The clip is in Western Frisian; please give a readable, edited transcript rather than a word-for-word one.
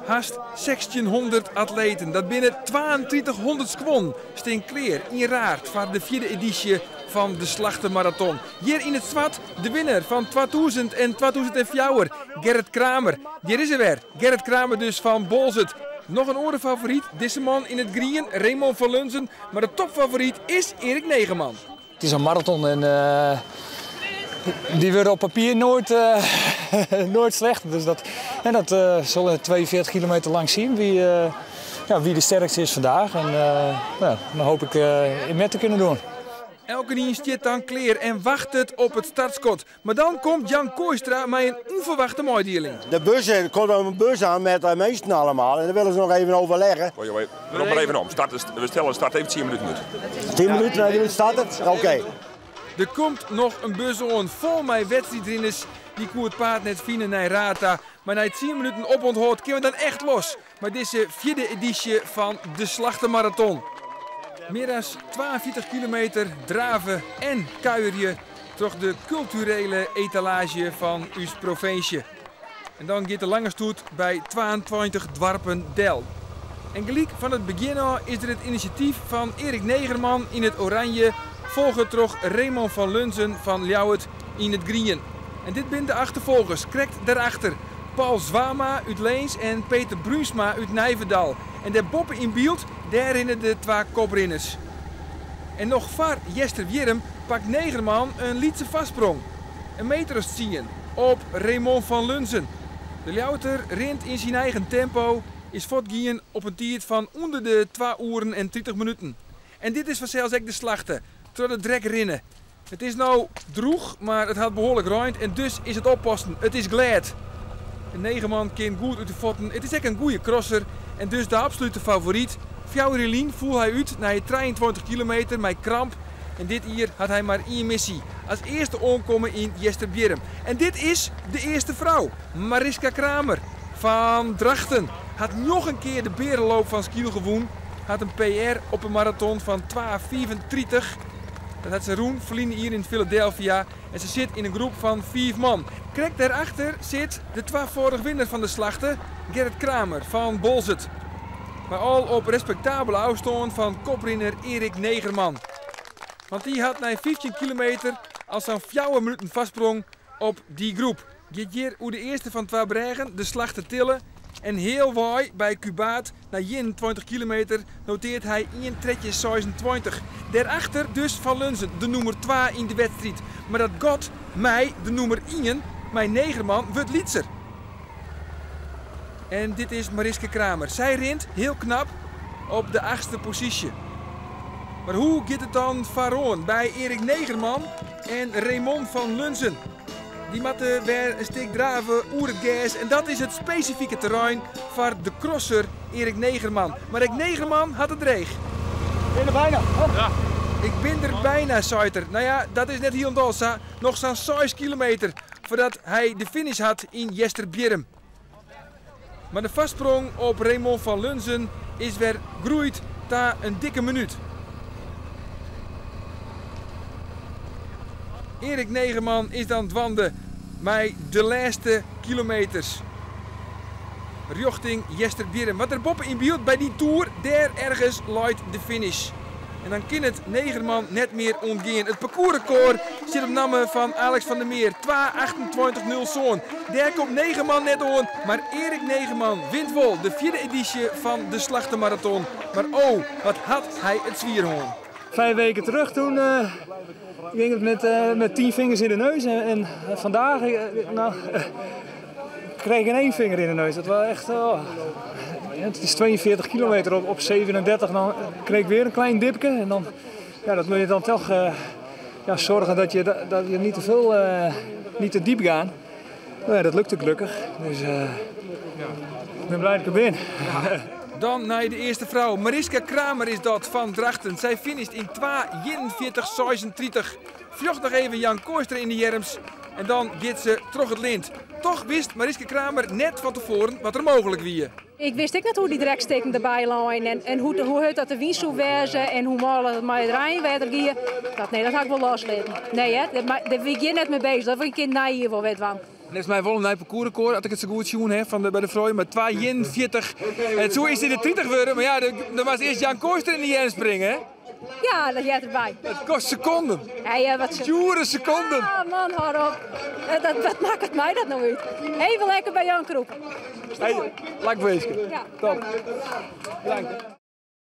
Hast 1600 atleten, dat binne 3200 skuon, stean klear yn Raard foar de fjirde edysje fan de Slachtemaraton. Hjir yn it swart de winner fan 2000 en 2004, Gerrit Kramer. Hjir is er wer, Gerrit Kramer dus fan Boalsert. Noch in oare favoryt, dizze man yn it grien, Raymond van Lunzen. Mar de topfavoryt is Erik Negerman. It is in maraton en dy wurde op papier noait, noait slechter. Dus dat, en dat sille 42 kilometer lang sjen wie, ja, wie de sterkste is vandaag. En ja, dan hoop ik met te kunnen doen. Elkenien stiet dan klear en wachtet op it startskot. Mar dan komt Jan Kooistra mei in ûnferwachte meidieling. De bus, er komt een bus aan met de meesten allemaal en dan willen ze nog even overleggen. Rop mar even om. Start, we stelle de start even 10 minuten út. 10 minuten even starten? Oké. Der komt noch in bus oan fol mei wedstriidrinners. Dy koe it paad net fine nei Raard ta. Mar nei 10 minuten opûnthâld kinne we dan echt los mei dizze fjirde edysje fan de Slachtemaraton. Mear as 42 kilometer drave en kuierje troch de kulturele etalaazje fan ús provinsje. En dan giet de lange stoet by 22 doarpen del. En gelyk fan it begjin ôf is der it inisjatyf fan Erik Negerman yn it oranje, folge troch Raymond van Lunzen fan Ljouwert yn it grien. En dit binne de achterfolgers, krekt dêrachter Paul Zwama út Leens en Peter Brunsma út Nijverdal. En dêr boppe yn byld, dêr rinne de twa koprinners. En noch foar Easterwierrum pakt Negerman in lytse foarsprong, in meter as tsien, op Raymond van Lunzen. De Ljouwerter rint yn syn eigen tempo, is fuortgien op in tiid fan ûnder de twa oeren en 30 minuten. En dit is fansels ek de Slachte, troch de drek rinne. It is no drûch, mar it hat behoarlik reind en dus is it oppassen. It is glêd. De Negerman kin goed út de fuotten. It is ek in goede crosser en dus de absolute favoryt. Fjouwer jier lyn foel hy út nei 23 kilometer mei kramp en dit jier hat hy mar ien missy, as earste oankomme yn Easterbierrum. En dit is de earste frou, Mariska Kramer fan Drachten. Hat njoggen kear de Berenloop fan Skylge wûn, hat in PR op 'e maraton fan 2:35. Dat hat se rûn ferline jier yn Philadelphia en se sit yn in groep fan fiif man. Krekt dêrachter sit de twafâldich winner fan de Slachte, Gerrit Kramer fan Boalsert. Mar al op respektabele ôfstân fan koprinner Erik Negerman. Want dy hat nei 15 kilometer al sa'n fjouwer minuten foarsprong op dy groep. Giet hjir oer de earste fan twa brêgen, de Slachtetille, en healwei by Kûbaard nei 21 kilometer noteart hy ien 13:26. Dêrachter dus Van Lunzen, de nûmer twa yn de wedstriid. Mar dat gat mei de nûmer ien, mei Negerman, wurdt lytser. En dit is Mariska Kramer. Sy rint, hiel knap, op de achtste posysje. Mar hoe giet it dan foaroan by Erik Negerman en Raymond van Lunzen? Dy moatte wer in stik drave oer it gers en dat is it spesifike terrein foar de crosser Erik Negerman. Mar ek Negerman hat it dreech. Ik bin der bijna. Ja. Ik bin der bijna, seit er. No ja, dat is net hielendal sa. Noch sa'n seis kilometer foardat hy de finish hat yn Easterbierrum. Mar de foarsprong op Raymond van Lunzen is wer groeid ta in dikke minút. Erik Negerman is dan dwaande mei de lêste kilometers rjochting Easterbierrum. Wat der boppe yn byld by dy toer, dêr ergens leit de finish. En dan kin it Negerman net mear ûntgean. It parcoursrekord stiet op namme fan Alex van der Meer, 2:28.07. Dêr komt Negerman net oan, mar Erik Negerman wint wol de fjirde edysje fan de Slachtemaraton. Mar oh, wat hat hy it swier hân. 5 weken terug toen ging het met 10 vingers in de neus. En vandaag, nou, kreeg ik in één vinger in de neus. Dat was echt... Oh. Het is 42 kilometer op 37, dan kreeg ik weer een klein dipje. En dan, ja, dat moet je dan toch, ja, zorgen dat je niet te veel, niet te diep gaat. Nou ja, dat lukte gelukkig. Dus ik ben blij dat ik er ben. Dan nei de earste frou. Mariska Kramer is dat fan Drachten. Sy finisht yn 2:41.36. Fljocht noch even Jan Kooistra yn de earms. En dan giet se troch it lint. Toch wist Mariska Kramer net fan tefoaren wat der mooglik wie. Ik wist ek net hoe't dy drekstikken derby leine en hoe hurd dat de wyn soe wêze en hoe mâl it mei it reinwetter gie. Dat, nee, dat ha ik wol loslitten. Nee, hè, dêr wie ik hjir net mei beuzich. Dat wol ik yn it neijier wol wer dwaan. Neffens my wol in nij parcoursrekord, as ik it sa goed sjoen ha fan de, by de froulju, mar 2,41. En it soe earst yn de 30 wurde, mar ja, dan moast earst Jan Kooistra yn de earm springe, hè? Ja, dat heart derby. It kostet sekonden. Hey, wat Djoere sekonden. Ah, man, hâld op. Dat, wat makket my dat no út? Even lekker by Jan krûpe. Hey, lokwinske. Ja. Top. Bedankt.